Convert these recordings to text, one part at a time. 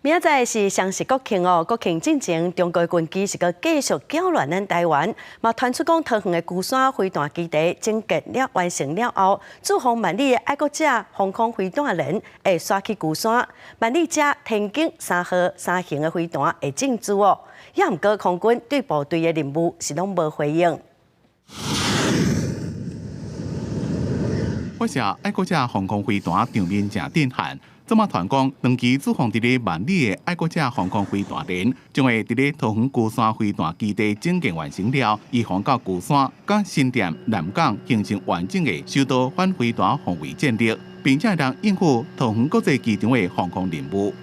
明仔載是雙十國慶哦，國慶進前，中國軍機是閣繼續攪亂咱台灣，嘛傳出講桃園的龜山飛彈基地整建了完成了後，駐防萬里的愛國者防空飛彈連會徙去龜山，萬里遮天弓三號三型的飛彈會進駐哦。也毋過空軍對部隊的任務是攏無回應。發射愛國者防空飛彈場面誠震撼。這馬傳講，長期駐防佇咧萬里的愛國者防空飛彈連，將會佇咧桃園龜山飛彈基地整建完成了，移防到龜山，佮新店、南港形成完整的首都反飛彈防衛戰力，並且會當應付桃園國際機場的防空任務。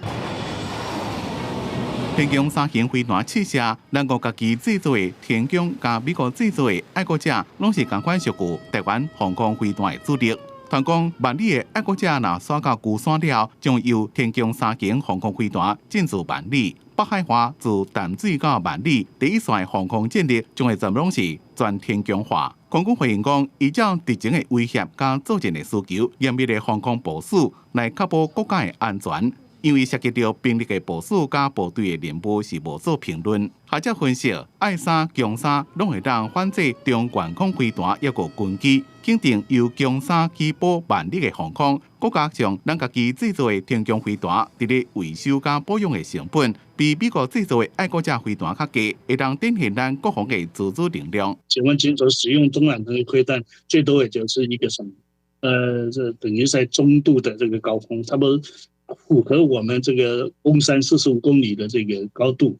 天弓三型飛彈試射，咱國家己製作的天弓佮美國製作的愛國者，攏是仝款屬於台灣防空飛彈的主力。傳講萬里的愛國者若徙到龜山了，將由天弓三型防空飛彈進駐萬里。北海岸自淡水到萬里，第一線防空戰力將會全攏是全天弓化。空軍回應講，依照敵情的威脅佮作戰的需求，嚴密的防空部署來確保國家的安全。因為涉及著兵力的部署佮部隊的任務是無做評論。學者分析，愛三、弓三攏會當反制中遠空飛彈抑閣軍機，肯定由弓三去保萬里的防空。閣加上咱家己製造的天弓飛彈，佇咧維修佮保養的成本，比美國製造的愛國者飛彈較低，會當展現咱國防的自主能量。解放軍所使用中遠程飛彈，最多也就是一個什麼？這等於在中度的這個高空，差不多符合我們這個弓三45公里的這個高度，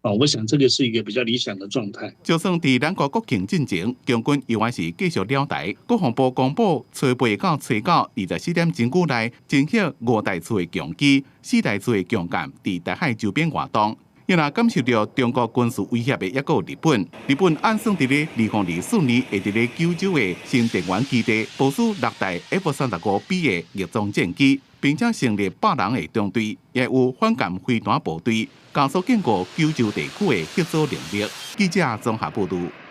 啊，我想這個是一個比較理想的狀態。就算佇咱國國慶進前，共軍猶原是繼續撩台。國防部公布，初八到初九24點鐘久內，偵測五台次的共機、四台次的共艦佇台海周邊活動。伊若感受著中國軍事威脅的，抑閣有日本。日本按算佇咧2024年會佇咧九州的新田園基地部署六台 F-35B 的逆裝戰機，並且成立100人的中隊，也有反艦飛彈部隊，加速建構九州地區的嚇阻能力。記者綜合報導。